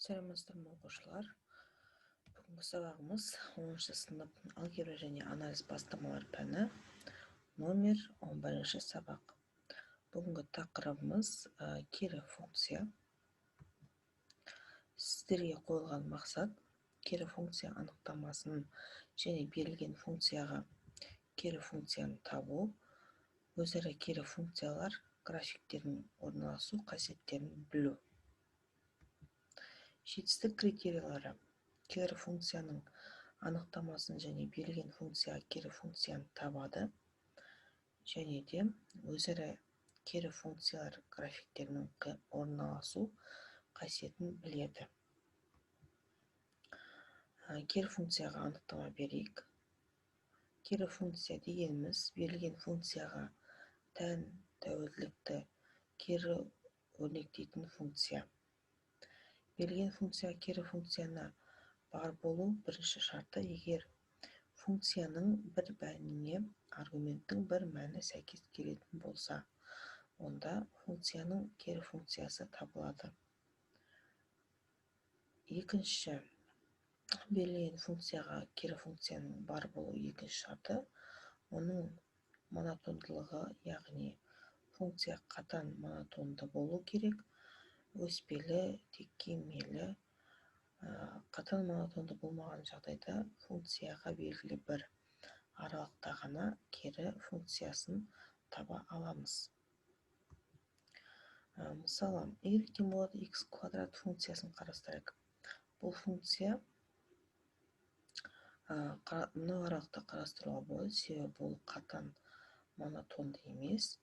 Сәлеметсіздер ме, оқушылар? Бүгінгі сабағымыз 10 сынып алгебра және анализ бастамалар пәні, номер 11 сабақ. Бүгінгі тақырыбымыз кері функция. Сіздерге қойылған мақсат: кері функция анықтамасын және берілген функцияға кері функцияны табу, өзара кері функциялар графиктерінің орналасу қасиеттерін білу. Жетістік критерийлері: кері функцияның анықтамасын және берілген функцияға кері функцияны табады және де өзара кері функциялар графиктерінің орналасу қасиетін біледі. Кері функцияға анықтама берейік. Кері функция дегеніміз берілген функцияға тән тәуелділікті кері өрнектейтін функция. Берілген функция кері функцияны бар болу бірінші шарты: егер функцияның бір мәніне аргументтің бір мәні сәйкес келетін болса, онда функцияның кері функциясы табылады. Екінші, берілген функцияға кері функцияның бар болу екінші шарты оның монотондылығы, яғни функция қатаң монотонды болу керек, өспелі, текемелі. Қатаң монотонды болмаған жағдайда функцияға белгілі бір аралықта ғана кері функциясын таба аламыз. Мысалы, y тең болады x квадрат функциясын қарастырайық. Бұл функция мынау аралықта қарастыруға болады, себебі бұл қатаң монотонды емес.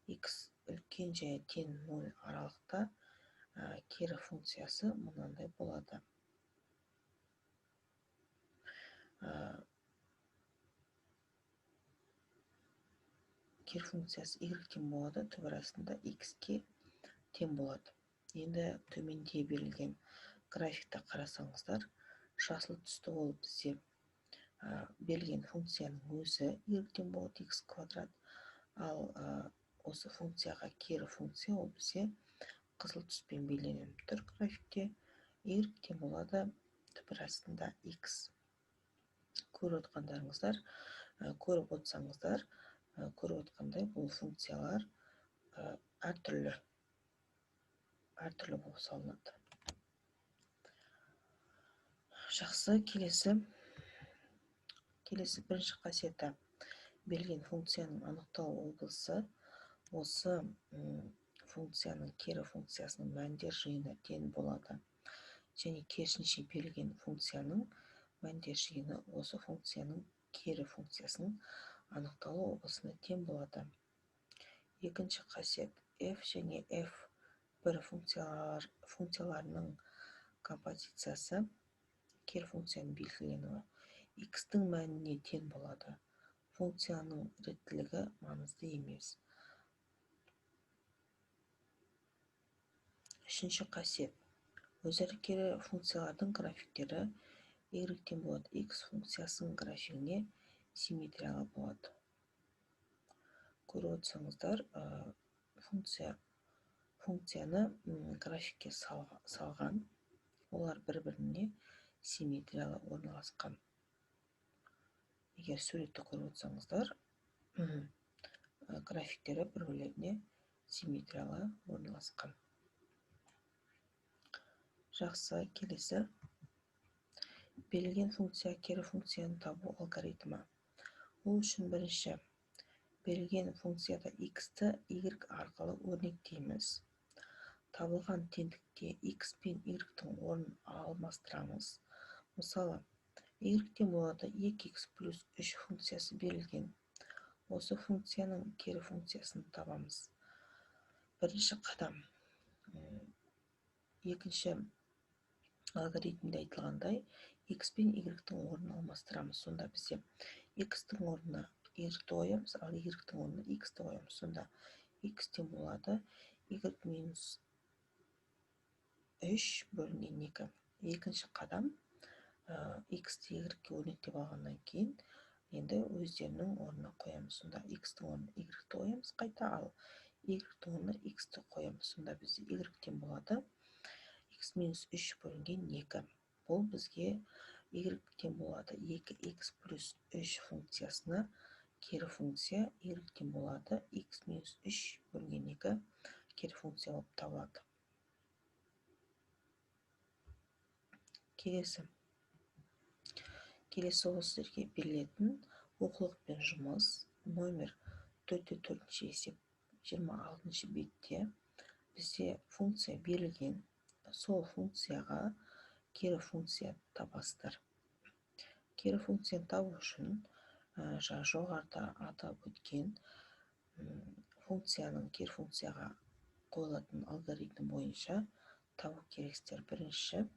X үлкен және тең 0 аралықта кері функциясы мынандай болады. Кері функциясы y тең болады, түбір астында x-ке тең болады. Енді төменде берілген графикті қарасаңыздар, жасыл түсті ол бізде берілген функцияның өзі y тең болады x квадрат, ал осы функцияға кері функция ол бізде қызыл түспен белгіленіп тұр графикте, y тең болады түбір астында x. Көріп отқандарыңыздар, көріп отырсаңыздар, көріп отқандай бұл функциялар әртүрлі болып салынады. Жақсы, келесі бірінші қасиеті: берілген функцияның анықталу облысы осы функцияның кері функциясының мәндер жиыны тең болады және керісінше берілген функцияның мәндер жиыны осы функцияның кері функциясының анықталу облысына тең болады. Екінші қасиет: f және f1 функцияларының композициясы кері функцияның белгіленуі x-тің мәніне тең болады. Функцияның реттілігі маңызды емес. Үшінші қасиет: өзара кері функциялардың графиктері y тең болады x функциясының графигіне симметриялы болады. Көріп отырсаңыздар, функцияны графикке салған, олар бір-біріне симметриялы орналасқан. Егер суретті көріп отырсаңыздар, графиктері бір-бірлеріне симметриялы орналасқан. Жақсы, келесі. Берілген функция кері функцияны табу алгоритмі. Ол үшін бірінші берілген функцияда x-ті y арқылы өрнектейміз. Табылған теңдікте x пен y-тің орнын алмастырамыз. Мысалы, y тең болады 2x плюс 3 функциясы берілген. Осы функцияның кері функциясын табамыз. Бірінші қадам. Екінші алгоритмде айтылғандай, x пен y-тің орнын алмастырамыз. Сонда бізде x-тің орнына y-ті қоямыз, ал y-тің орнына x-ті қоямыз. Сонда x тең болады y минус 3 бөлінген 2. Екінші қадам, x-ті y-ке өрнектеп алғаннан кейін енді өздерінің орнына қоямыз. Сонда x-тің орнына y-ті қоямыз қайта, ал y-тің орнына x-ті қоямыз. Сонда бізде y тең болады x минус 3 бөлінген 2. Бұл бізге y тең болады 2x плюс 3 функциясына кері функция y тең болады x минус 3 бөлінген 2 кері функция болып табылады. Келесі ол сіздерге берілетін оқулықпен жұмыс номер 4-4 есеп 26 бетте бізде функция берілген, сол функцияға кері функция табасыздар. Кері функцияны табу үшін жоғарыда атап өткен функцияның кері функцияға қойылатын алгоритм бойынша табу керексіздер. Бірінші,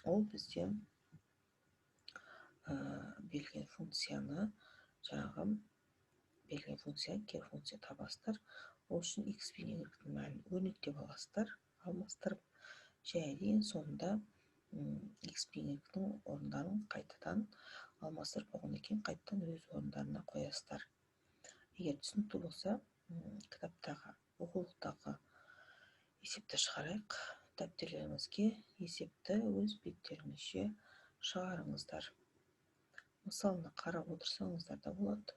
ол бізде берілген функцияны, жаңағы берілген функция, кері функция табасыздар. Ол үшін x пен y-дің мәнін өрнектеп аласыздар, алмастырып, және де ең соңында x пен y-дің орындарын қайтадан алмастырып болғаннан кейін қайтадан өз орындарына қоясыздар. Егер түсінікті болса, кітаптағы, оқулықтағы есепті шығарайық. Дәптерлеріңізге есепті өз беттеріңізше шығарыңыздар. Мысалына қарап отырсаңыздар да болады.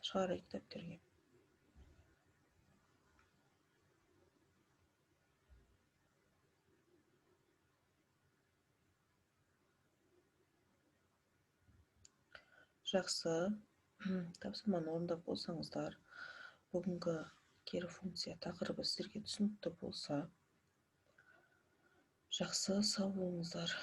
Шығарайық дәптерге. Жақсы, тапсырманы орындап болсаңыздар, бүгінгі кері функция тақырыбы сіздерге түсінікті болса, жақсы, сау болыңыздар.